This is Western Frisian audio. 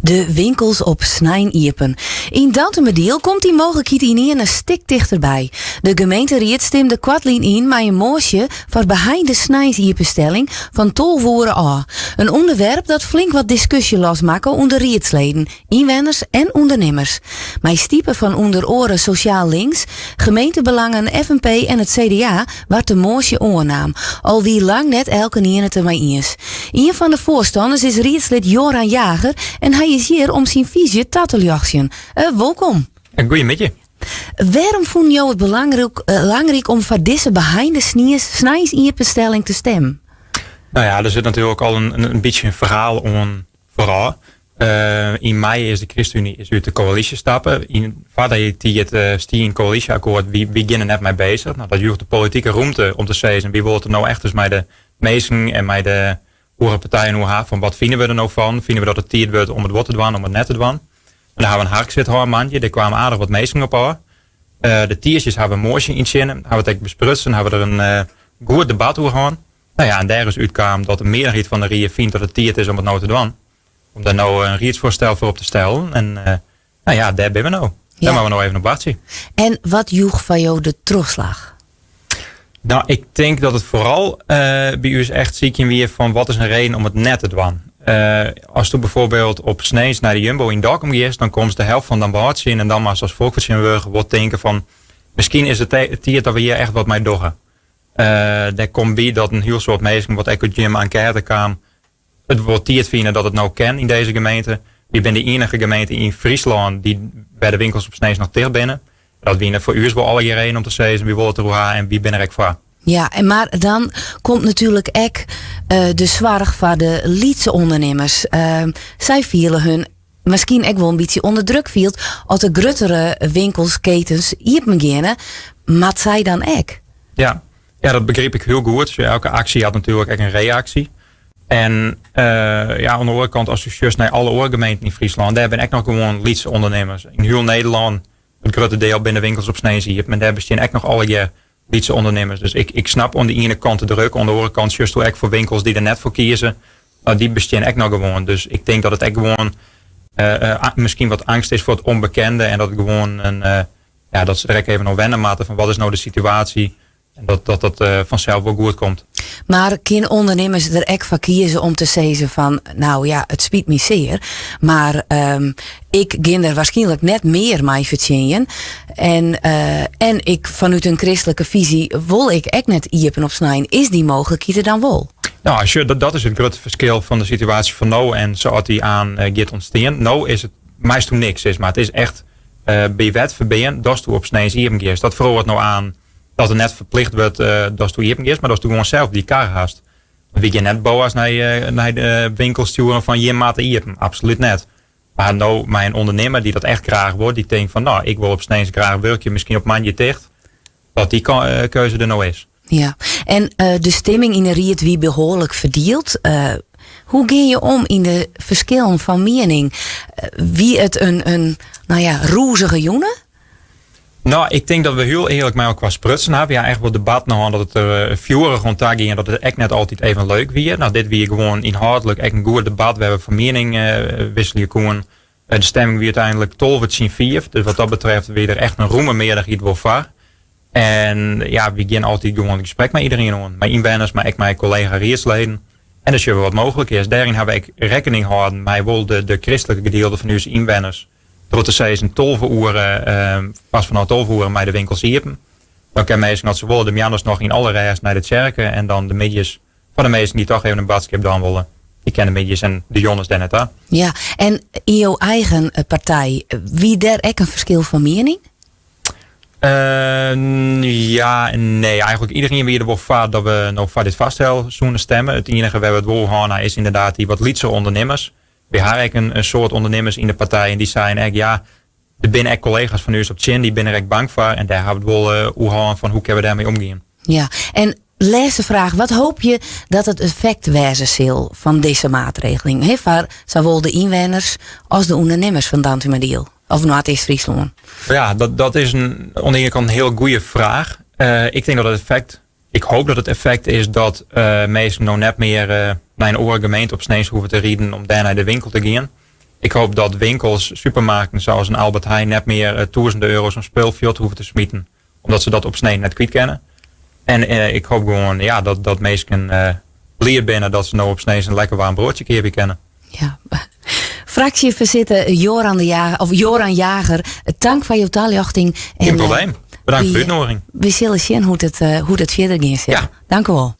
De winkels op snein iepen. Yn Dantumadiel komt dy mooglikheid ynienen in stik tichterby. De gemeenteried stimde koartlyn yn mei in moasje foar beheinde sneinsiepenstelling fan 12 oere ôf. In ûnderwerp dat flink wat diskusje losmakke ûnder riedsleden, ynwenners en ûndernimmers. Mei stipe fan ûnder oare Sosjaal Links, Gemeentebelangen, FNP en it CDA waard de moasje oannaam, al wie lang net elkenien it dermei iens. Ien fan de foarstanners is riedslid Joran Jager en hy is hjir om syn fyzje ta te ljochtsjen. Wolkom. Goeiemiddei. Wêrom fûnen jo it belangryk om foar dizze beheinde sneinsiepenstelling te stimmen? Nou ja, der sit natuerlik al in bytsje in ferhaal oan foarôf. Yn maaie is de ChristenUnie is út de koälysje stapt. Yn foar dy tiid stie yn it koälysjeakkoart, wy geane der net mei bezich. Nou, dat joech de politike rûmte om te sizzen, wy wolle it der no echt ris mei de minsken en mei de oare partijen oer ha fan wat fine we der no fan? Fine we dat it tiid wurdt om it wol te dwaan, om it net te dwaan? En dan ha we in harksit hân moandei, dêr kwamen aardich wat minsken op ôf. De tiisdeis ha we in moasje yntsjinne, ha we it ek besprutsen, ha we der in goed debat oer hân. Nou ja, en dêr is útkaam dat de mearderheid fan de rie fynt dat it tiid is om it no te dwaan. Om dêr no in riedsfoarstel foar op te stellen. En nou ja, dêr binne we no. Dêr moatte we no even op wachtsje. En wat joech foar jo de trochslach? Nou, ik tink dat it foaral by ús echt sykjen wie fan wat is in reden om it net te dwaan. Asto byfoarbyld op sneins nei de Jumbo yn Dokkum giest, dan komst de helft fan Damwâld tsjin en dan moatst as folksfertsjintwurdiger wol tinke fan miskien is it tiid dat we hjir echt wat mei dogge. Dêr komt by dat in hiel soad minsken, wat ek út jim enkête kaam, it wol tiid fine dat it no kin yn dizze gemeente. Wy binne de iennige gemeente yn Fryslân dy't wêr de winkels op sneins noch ticht binne. Dat wiene foar ús wol allegear reden om te sizzen, wy wolle it deroer ha en wy binne der ek foar. Ja, en mar dan komt natuerlik ek de soarch foar de lytse ûndernimmers. Sy fiele hun miskien ek wol in bytsje ûnder druk field as de gruttere winkelsketens iepen geane, moat sy dan ek? Ja, ja, dat begryp ik hiel goed. Elke aksje hat natuerlik ek in reaksje. En ja, oan de oare kant, as je sjochst nei alle oare gemeenten yn Fryslân, dêr binne ek noch gewoan lytse ûndernimmers. Yn hiel Nederlân, it grutte diel, binne de winkels op sneins iepen. En dêr bestean ek noch allegear lytse ûndernimmers. Dus ik snap oan de iene kant de druk, oan de oare kant sjochsto ek foar winkels dy't der net foar kieze, no, dy bestean ek noch gewoan. Dus ik tink dat it ek gewoan miskien wat eangst is foar it ûnbekende en dat it gewoan in, ja, dat se der ek even oan wenne moatte fan wat is no de situaasje en dat dat, dat fansels wol goed komt. Mar kinne ûndernimmers der ek foar kieze om te sizzen fan, nou ja, it spyt my sear, mar ik gean der waarskynlik net mear mei fertsjinjen. En, en ik, fanút in kristlike fisy wol ik ek net iepen op snein. Is dy mooglikheid der dan wol? Nou, sjoch, dat is it grutte ferskil fan de situaasje fan no en sa't dy oan giet ûntstean. No is it meisto niks, sis mar. It is echt by wet ferbean datsto op sneins iepen giest. Dat feroaret no oan dat it net ferplicht wurdt datsto iepen giest, mar datsto gewoan sels dy kar hast. Wy gean net boa's nei de winkel stjoeren fan jim moatte iepen. Absolút net. Mar no mei in ûndernimmer dy't dat echt graach wol, dy't tinkt fan no, ik wol op sneins graach wurkje, miskien op moandei ticht, dat dy keuze der no is. Ja, en de stimming yn de ried wie behoarlik ferdield. Hoe gean je om yn de ferskillen fan miening? Wie it in nou ja, rûzige jûn? Nou, ik tink dat we hiel earlik mei elkoar sprutsen hawwe. Ja, echt wol debatten hân dat it der fjoerich oan ta gie en dat it ek net altyd even leuk wie. Nou, dit wie gewoan ynhâldlik ek in goed debat wêr we fan miening wisselje koenen. De stemming wie úteinlik 12 tsjin 5, dus wat dat betreft wie der echt in rûme mearderheid wol foar. En ja, wy gean altyd gewoan it gesprek mei iderien oan. Mei ynwenners, mar ek mei kollega riedsleden. En dan sjogge we wat mooglik is. Dêryn hawwe we ek rekkening hâlden mei wol de kristlike gedielte fan ús ynwenners. Troch te sizzen 12 oere, pas fanôf 12 oere mei de winkels iepen. Dan kinne minsken as se wolle de moarns noch yn alle rêst nei de tsjerke en dan de middeis foar de minsken dy't toch even in boadskip dwaan wolle, dy kinne de middeis en de jûns dêr nei ta. Ja, en yn jo eigen partij, wie dêr ek in ferskil fan miening? Ja en nee. Eigentlik iderien wie der wol foar dat we no foar dit foarstel soene stimme. It iennige wêr we it wol oer hân ha is ynderdaad dy wat lytsere ûndernimmers. Wy ha ek in soad ûndernimmers yn de partij en dy seinen ek, ja, der binne ek kollega's fan ús op tsjin, dy binne der ek bang foar en dêr ha we it wol oer hân fan hoe kinne we dêrmei omgean. Ja, en lêste fraach, wat hoopje dat it effekt wêze sil fan dizze maatregeling, hè, foar sawol de ynwenners as de ûndernimmers fan Dantumadiel of Noardeast-Fryslân? Ja, dat is oan de iene kant in hiel goede fraach. Ik tink dat it effekt, ik hoop dat it effekt is dat minsken no net mear nei in oare gemeente op sneins hoege te riden om dêr nei de winkel te gean. Ik hoop dat winkels, supermarkten zoals een Albert Heijn net mear tûzenden euro's oan spul fuort hoege te smiten. Omdat se dat op snein net kwyt kinne. En ik hoop gewoan ja, dat, dat minsken bliid binne dat se no op snein in lekker waarm broadsje keapje kinne. Ja. Fraksjefoarsitter Joran, de Jager, of Joran Jager, tank foar jo taljochting. Gjin probleem. Bedankt foar de útnûging. We sille sjen hoe't it, hoe't it fierder gean sil. Ja. Dank u wol.